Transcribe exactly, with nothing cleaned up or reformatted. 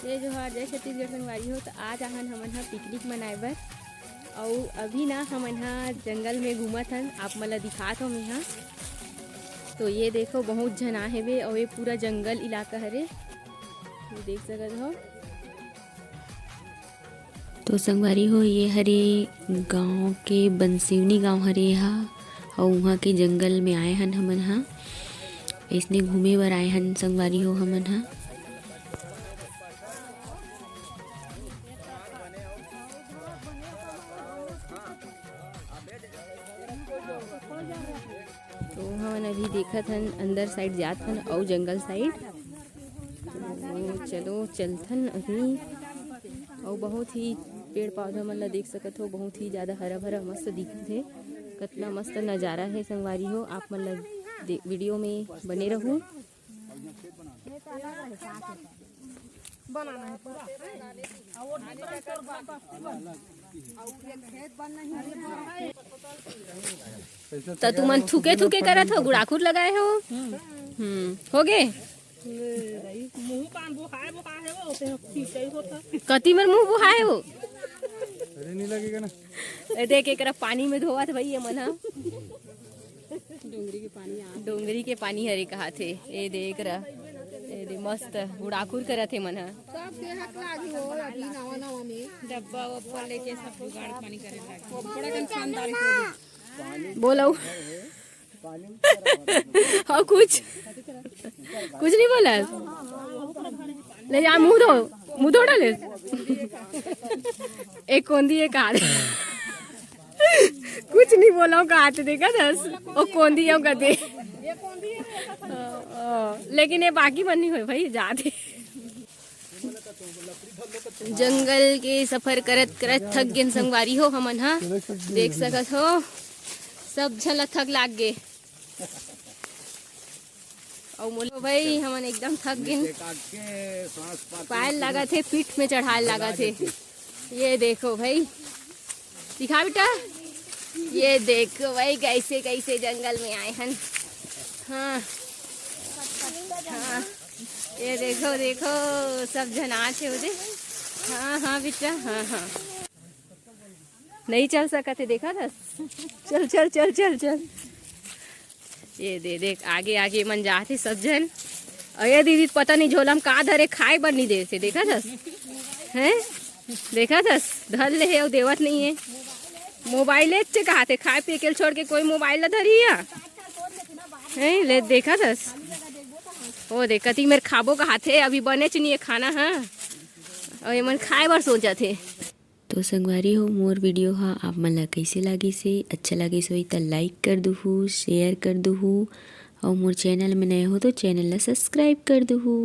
जय जोहार, जय छत्तीसगढ़ संगवारी हो। तो आज आहन हमन ह पिकनिक मनाए बर, अउ अभी ना हमन ह जंगल में घूमत हन, आप मन ल दिखात हो मेहा। तो ये देखो, बहुत झन आ हेवे, अउ ये पूरा जंगल इलाका हरे, ये देख सकत हो। तो संगवारी हो, ये हरे गांव के बंसिवनी गांव हरे हा, अउ उहाँ के जंगल में आए हन हमन हा। अइसने घूमे बर आए हन संगवारी हो हमन हा। तो हमन अभी देखत हन, अंदर साइड जात हन अउ जंगल साइड। तो चलो चलथन अभी। अउ बहुत ही पेड़ पौधा मन ला देख सकत हो, बहुत ही ज्यादा हरा भरा मस्त दिखत हे। कतना मस्त नजारा हे संगवारी हो, आप मन ला दे-, वीडियो में बने रहू। बनाना है पूरा। और वो दूसरा तोर बा-, बस्ती बन। और ये खेत बन नहीं है। त तुमन थुके थुके करत हो, गुड़ाखुर लगाए हो। हम्म, हो गे। मुंह पान बुहाए बुहाए है वो, ते खींचई होता। कति मेर मुंह बुहाए हो। अरे नहीं लगेगा ना। ए देख, एकरा पानी में धोवत भाई ये मन ह। डोंगरी के पानी आ। डोंगरी के पानी हरे कहाथे। ए दे एकरा, ए दे मस्त गुड़ाखुर करत हे मन ह। सब के हाथ लागी हो अभी नवा नवा में। डब्बा वब्बा लेके सब जुगाड़ पानी करे लागी। थोड़ा कन खानदारी को बोलो। अउ कुछ, कुछ नहीं बोला। ले जा, मुंह धो, मुंह धो डाले। एक कोंदी, एक हाथ। कुछ नहीं बोला, का हाथ देखा दस, ओ कोंदी, ओ गदे। लेकिन ये बाकी मन नहीं होए भाई, जाते। जंगल के सफर करत करत थक गेन संगवारी हो हमन हा। देख सकत हो, सब झन ला थक लाग गे। अउ मोला भाई, हमन एकदम थक गेन। पायल लागत हे, पीठ में चढ़ाए लागत हे। ये देखो भाई, दिखा बेटा, ये देखो भाई, कैसे कैसे जंगल में आए हन। हाँ, हाँ, ये देखो, देखो, सब झन आत हे उदे। हाँ, हाँ बेटा, हाँ, हाँ। नहीं चल सकत हे, देखा था। चल, चल, चल, चल, चल। ये दे, देख, आगे आगे मन जात हे सब झन। अउ ये दीदी पता नहीं झोला म का धरे, खाए बर नहीं देत हे, देखा थस? हैं? देखा थस? धर ले हे अउ देवत नहीं हे। मोबाइल च कहाथे, खाए पिए के छोड़ के कोई मोबाइल ला धरी या? हैं? ले, देखा थस? ओ देख, कति मेर खाबो कहाथे, अभी बनेच नहीं हे खाना, हाँ? अउ ये मन खाए बर सोचत हे। तो संगवारी हो, मोर वीडियो हा आप मन ला कइसे लागिस हे? अच्छा लागिस होही त like कर दुहू, share कर दुहू, अउ मोर channel में नए हो तो channel ला subscribe कर दुहू।